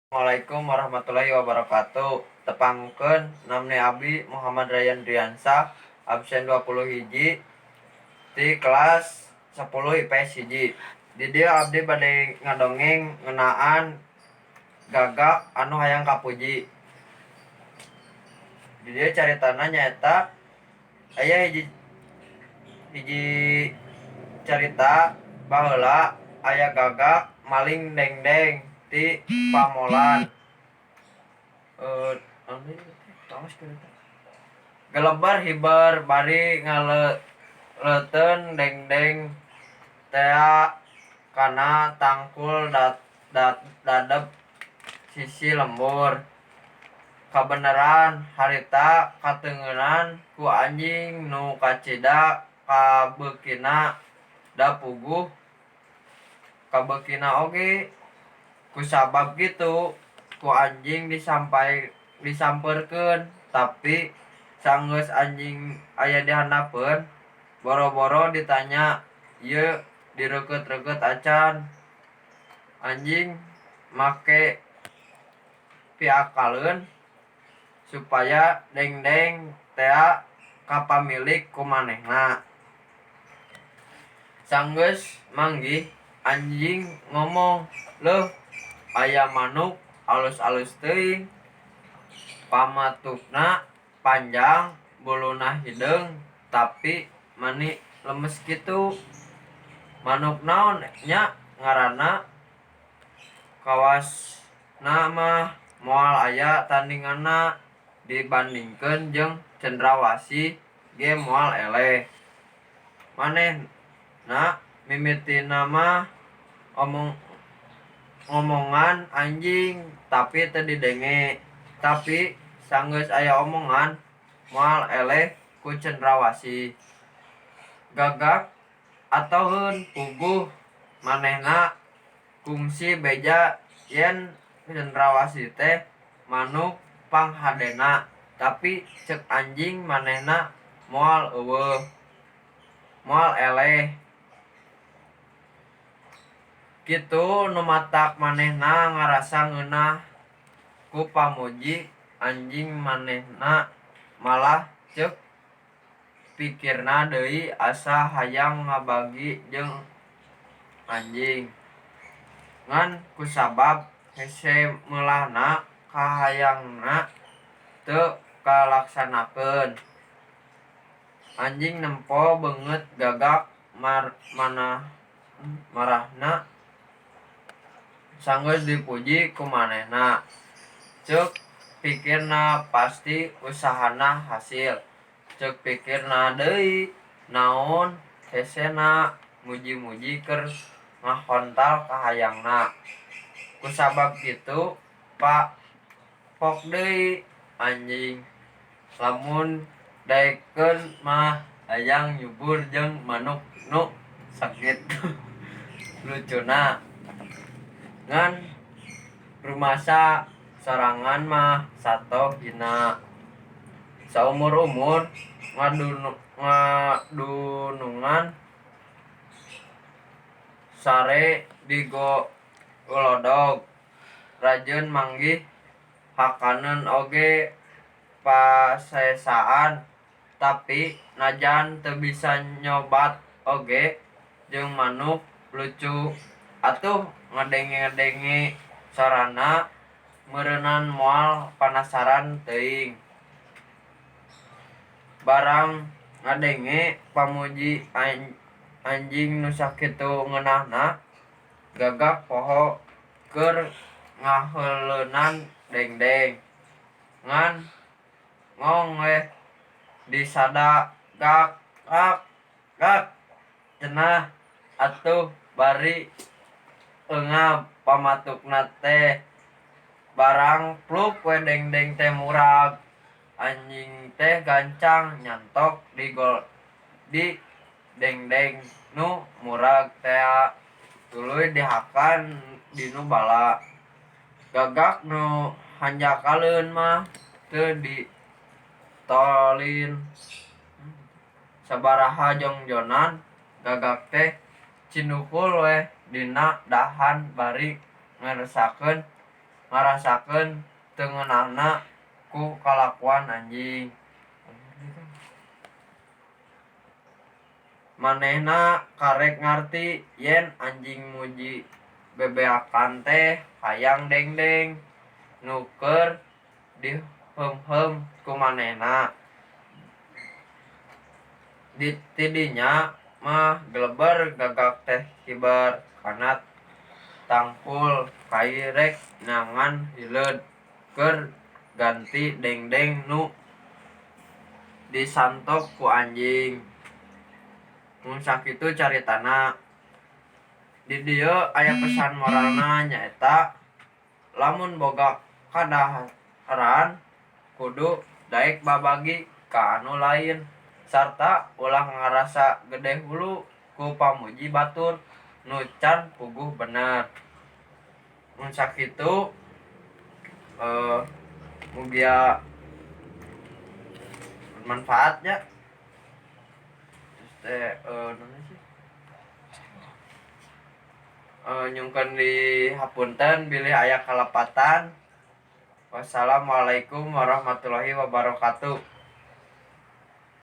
Assalamualaikum warahmatullahi wabarakatuh. Tepangkeun, nami abdi Muhammad Ryan Riansyah, absen 20 hiji ti kelas 10 IPS 1. Di dieu abdi bade ngadongeng ngeunaan gagak anu hayang kapuji. Di dieu caritana nyaeta aya hiji hiji carita baheula aya gagak maling dengdeng ti pamolan. Geleber hiber bari ngaleuleutkeun dengdeng tea kana tangkul dadep sisi lembur. Kabeneran harita kateungenan ku anjing nu kacida kabeukina da puguh kabeukina oge. Kusabab kitu ku anjing disampeurkeun, tapi sanggeus anjing aya di handapeun boro-boro ditanya ieu direukeut-reukeut acan. Anjing make piakaleun supaya dengdeng tea kapamilik ku manehna. Sanggeus manggih anjing ngomong, "Leuh, aya manuk alus-alus teuing. Pamatukna panjang, buluna hideung, tapi mani lemes kitu. Manuk naon nya ngaranna? Kawasna mah moal aya tandinganna, dibandingkeun jeung cendrawasih ge moal eleh." Manehna mimitina mah ngomongan anjing tapi teu didenge. Tapi sanggeus aya omongan moal eleh ku cendrawasih. Gagak atoheun puguh manehna kungsi beja yen cendrawasih teh manuk panghadena, tapi ceuk anjing manehna moal euweuh moal eleh. Kitu nu matak manehna ngarasa ngeunah ku pamuji anjing, manehna malah ceuk pikirna deui asa hayang ngabagi jeung anjing. Ngan kusabab hese meulahna kahayangna teu kalaksanakeun. Anjing nempo beungeut gagak marahna sanggeus dipuji ku manehna. Ceuk pikirna pasti usahana hasil. Ceuk pikirna deui naon hesena muji-muji keur ngahontal kahayangna. Kusabab kitu pok deui anjing lamun daekeun mah hayang nyubur jeung manuk nu sakitu lucuna. Ngan rumasa sorangan mah sato hina. Saumur-umur ngadunungan sare di golodog, rajeun manggih hakaneun oge pasesaan, tapi najan teu bisa nyobat oge jeung manuk lucu atuh ngadenge-denge sorana meureunan moal panasaran teuing. Barang ngadenge pamuji anjing nu sakitu ngeunahna, gagak poho keur ngaheulenan dengdeng. Ngan ngong we disada gak gak gak cenah atuh bari eungap pamatukna teh. Barang pluk we dengdeng teh murag. Anjing teh gancang nyantok di dengdeng nu murag tea tuluy dihakan dinu bala. Gagak nu hanjakaleun mah teu ditolin. Sabaraha jongjonan gagak teh cindukul we dina dahan bari ngarsakeun Ngarasakeun teu ngeunahna ku kalakuan anjing. Manehna karek ngarti yen anjing muji bebeakan teh hayang dengdeng nu keur diheumheum ku manehna. Ti dinya mah geleber gagak teh kiber kana tangkul kai rek neangan hileud keur ganti dengdeng nu disantok ku anjing. Mung sakitu caritana. Di dieu aya pesan moralna nyaeta lamun boga kadaharan kudu daek babagi ka anu lain sarta ulah ngarasa gede hulu ku pamuji batur nu can puguh bener. Mun sakitu mugia bermanfaat nya. Terus teh naon sih? Nyungkeun dihapunten bilih aya kalepatan. Wassalamualaikum warahmatullahi wabarakatuh.